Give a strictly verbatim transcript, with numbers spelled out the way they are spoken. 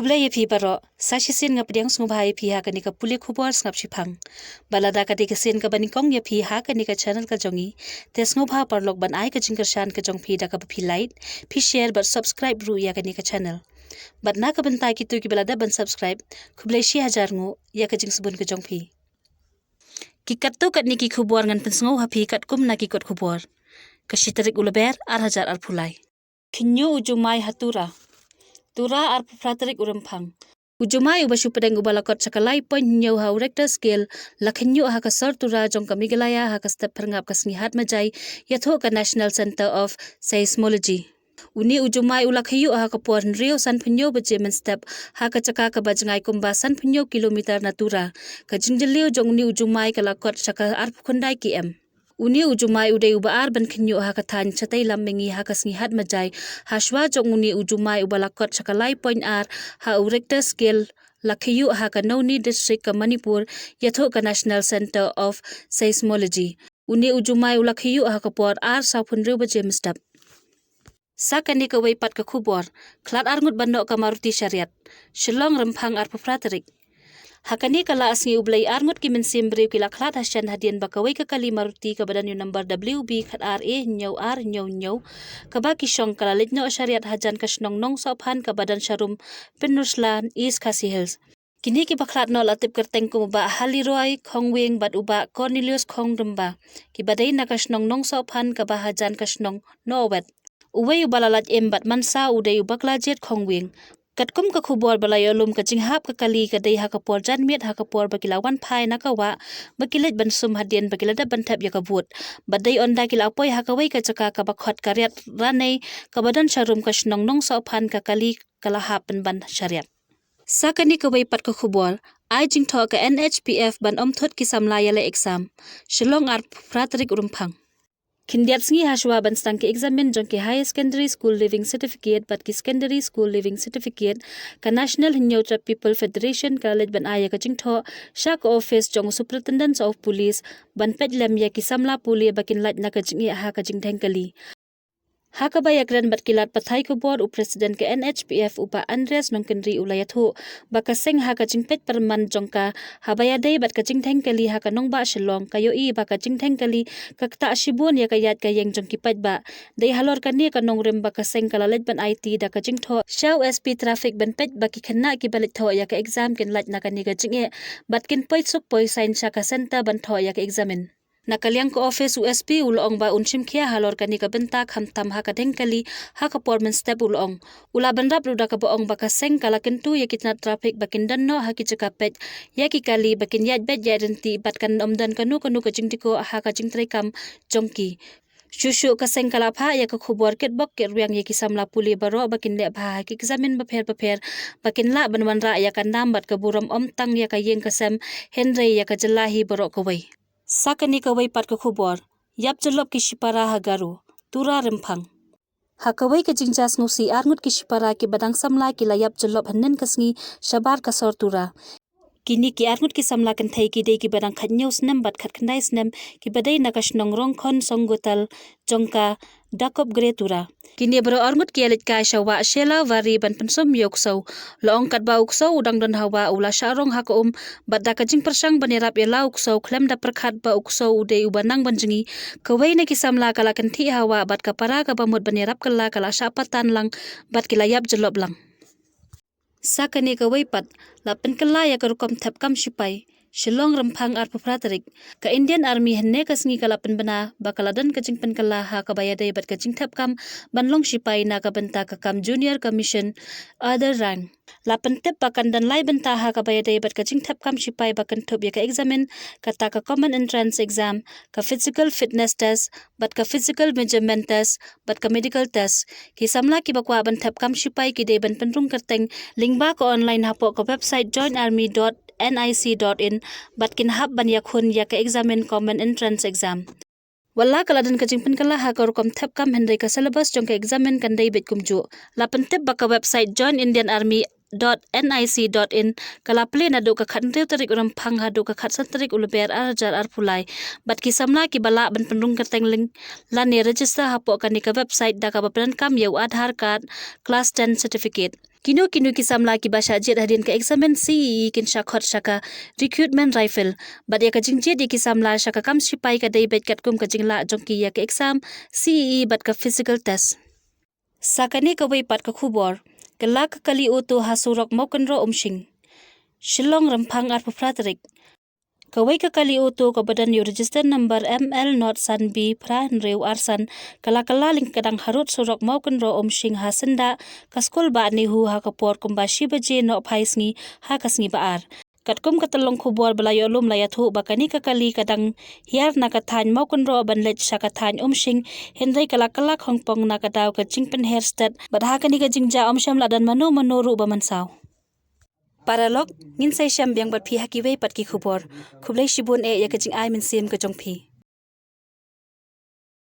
Khublei ïa phi baroh, sa shisien nga pdiang sngewbha ïa phi ha kane ka pule khubor sngap shiphang. Bad lada ka dei ka sien kaba nyngkong ïa phi ha kane ka channel ka jong ngi, te sngewbha paralok ban ai ka jingkyrshan ka jong phi da kaba phi like, phi share bad subscribe ruh ïa kane ka channel. Bad na ka bynta kito kiba la dep ban subscribe, khublei shi hajar nguh ïa ka jingsbun ka jong phi. Ki katto katne ki khubor ngan pynsngew ha phi katkum na ki kot khubor. Ka shi tarik u Lber, ar hajar arphew lai. Khynñiuh u jumai ha Tura. Tura, arphew phra tarik u Rymphang. U jumai uba shu pdeng uba la kot sha ka lai point hynñiew ha u Richter scale la khynñiuh ha ka sor Tura jong ka Meghalaya ha ka step pyrngap ka sngi Hat Majai, ïathuh ka National Centre of Seismology. Une u jumai u la khynñiuh ha ka por hynriew sanphew hynñiew baje mynstep ha ka jaka kaba jngai kumba sanphew hynñiew kilometer na Tura. Ka jingjylliew jong une u jumai ka la kot sha ka arphew khyndai K M. Une u jumai u dei uba ar ban khynñiuh ha ka thaiñ Chatei Lammengi ha ka sngi Hat Majai, ha shuwa jong une u jumai uba la kot sha ka lai point ar ha u Richter scale la khynñiuh ha ka Noney District ka Manipur, ïathuh ka National Centre of Seismology. Une u jumai u la khynñiuh ha ka por ar sawphew hynriew baje mynstep. Sa kane kawei pat ka khubor, khlad arngut ban noh ka Maruti Shariat. Shillong, Rymphang, arphew phra tarik. Ha kane ka la sngi U Blei, arngut ki mynsiem briew ki la khlad ha shen hadien ba kawei ka kali Maruti kaba don ïa u number W B khat ar A hynñiew ar hynñiew hynñiew, kaba ki shong, ka la leit noh Shariat hajan ka shnong Nongsohphan kaba don sharum Pynursla, East Khasi Hills. Kine kiba khlad noh la tip kyrteng kum u Bah Haliroi Khongwieng bad u Bah Cornelius Khongdymba, kiba dei na ka shnong Nongsohphan kaba hajan ka shnong Nowet. Uwei uba la lait im bad mansa u dei u Bah Klajied Khongwieng. Katkum ka khubor ba la ïoh lum, ka jinghap ka kali ka dei ha ka por janmiet ha ka por ba ki la wan phai na ka wah ba ki leit ban sum hadien ba ki la dep ban thep ïa ka vote. Bad dei ynda ki la poi ha kawei ka jaka kaba khot ka Riat Ranei kaba don sharum ka shnong Nongsohphan, ka kali ka la hap pynban Shariat. Sa kane kawei pat ka khubor, ai jingthoh ka N H P F ban ym thut ki samla ïaleh exam. Shillong, arphew phra tarik u Rymphang. Khyndiat sngi ha shuwa ban sdang ki eksamin jong ki Higher Secondary School Leaving Certificate bad ki Secondary School Leaving Certificate, ka National Hynñiewtrep People Federation ka la leit ban ai ïa ka jingthoh sha ka office jong u Superintendent of Police ban peit lem ïa ki samla pule ba kin lait na ka jingeh ha ka jingdheng kali. Ha kaba ïakren bad ki lad pathai khubor, u President ka N H P F u Bah Andreas Nongkynrih u la ïathuh ba ka seng ha ka jingpeit pyrman jong ka haba ïadei bad ka jingdheng kali ha ka nongbah Shillong, ka ïohi ba ka jingdheng kali ka ktah shibun ïa ka ïaid ka ïeng jong ki paidbah. Dei halor kane ka nongrim ba ka seng ka la leit ban aiti da ka jingthoh sha u S P Traffic ban peit ba ki khynnah kiba leit thoh ïa ka exam kin lait na kane ka jingeh bad kin poi suk poi saiñ sha ka center ban thoh ïa ka eksamin. Na ka liang ka office u S P u la ong ba un shim khia halor kane ka bynta, khamtam ha ka dheng kali ha ka por mynstep, u la ong. U la bynrap ruh da kaba ong ba ka seng ka la kyntu ïa ki tnat traffic ba kin don noh ha ki jaka peit ïa ki kali ba kin ïaid beit ïaid ryntih bad kan ym don kano kano ka jingdih ko ha ka jingtrei kam jong ki. Shuh shuh ka seng ka la phah ïa ka khubor kitbok kitrwiang ïa ki samla pule baroh ba kin leh bha ha ki eksamin bapher bapher ba kin lah ban wanrah ïa ka nam bad ka burom ym tang ïa ka ïing ka sem hynrei ïa ka jylla hi baroh kawei. Sa kane kawei pat ka khubor, ïap jyllop ki shipara ha Garo, Tura Rymphang. Ha kawei ka jingjia sngewsih, arngut ki shipara kiba dang samla ki la ïap jyllop hynnin ka sngi shabar ka sor Tura. Kine ki arngut ki samla kynthei ki dei kiba dang khathynñiew snem bad khatkhyndai snem, kiba dei na ka shnong Rongkhon Songgotal jong ka Dakopgre, Tura. Kine baroh arngut ki ïaleit kai sha wah Shela Wari ban pynsum ïa u ksew. La ong katba u ksew u dang don ha wah u la shah rong ha ka um, bad da ka jingpyrshang ban ïarap ïa la u ksew khlem da pyrkhat ba u ksew u dei uba nang ban jngi, kawei na ki samla ka la kynthih ha wah bad ka para kaba mut ban ïarap kylla ka la shah patan lang bad ki la ïap jyllop lang. Sa kane kawei pat, la pynkylla ïa ka rukom thep kam shipai, Shillong, Rymphang, arphew phra tarik. Ka Indian Army hynne ka sngi ka la pynbna ba ka la don ka jingpynkylla ha kaba ïadei bad ka jingthep kam ban long shipai na ka bynta ka kam Junior Commissioned Other Rank. La pyntip ba kan don lai bynta ha kaba ïadei bad ka jingthep kam shipai ba kynthup ïa ka eksamin, kata ka Common Entrance Exam, ka Physical Fitness Test, bad ka Physical Measurement Test, bad ka Medical Test. Ki samla kiba kwah ban thep kam shipai ki dei ban pynrung kyrteng lyngba ka online hapoh ka website join army dot nic dot in bad kin hap ban ïakhun ïa ka eksamin Common Entrance Exam. Wat la ka la don ka jingpynkylla ha ka rukom thep kam hynrei ka syllabus jong ka eksamin kan dei beit kumjuh. La pyntip ba ka website join indian army dot nic dot in ka la plie naduh ka khathynriew tarik u Rymphang haduh ka khatsan tarik u Lber ar hajar arphew lai. Bad ki samla kiba lah ban pynrung kyrteng lane register hapoh kane ka website da kaba pyndonkam ïa u Aadhaar card, class ten certificate. Kino kino ki samla kiba shah jied hadien ka eksamin C E E kin shah khot sha ka recruitment rifle. Bad ïa ka jingjied ïa ki samla sha ka kam sipai ka dei beit katkum ka jinglah jong ki ïa ka exam C E E bad ka physical test. Sa kane kawei pat ka khubor. Kylla ka kali auto ha surok Mawkynroh Umshing. Shillong Rymphang arphew phra tarik. Kawei ka kali auto kaba don ïa u register number M L not san B phra hynriew ar san, ka la kylla lyngkdang harud surok Mawkynroh Umshing ha syndah ka skul Bah Nehu ha ka por kumba shi baje nohphai sngi ha ka sngi ba ar. Katkum ka tyllong khubor ba la ïoh lum la ïathuh ba kane ka kali ka dang hiar na ka thaiñ Mawkynroh ban leit sha ka thaiñ Umshing, hynrei ka la kylla khongpong na ka daw ka jingpynher stet, bad ha kane ka jingjia ym shym la don mano mano ruh ba mynsaw. Paralok, ngin sa ïashem biang bad phi ha kiwei pat ki khubor. Khublei shibun eh ïa ka jingai mynsiem ka jong phi.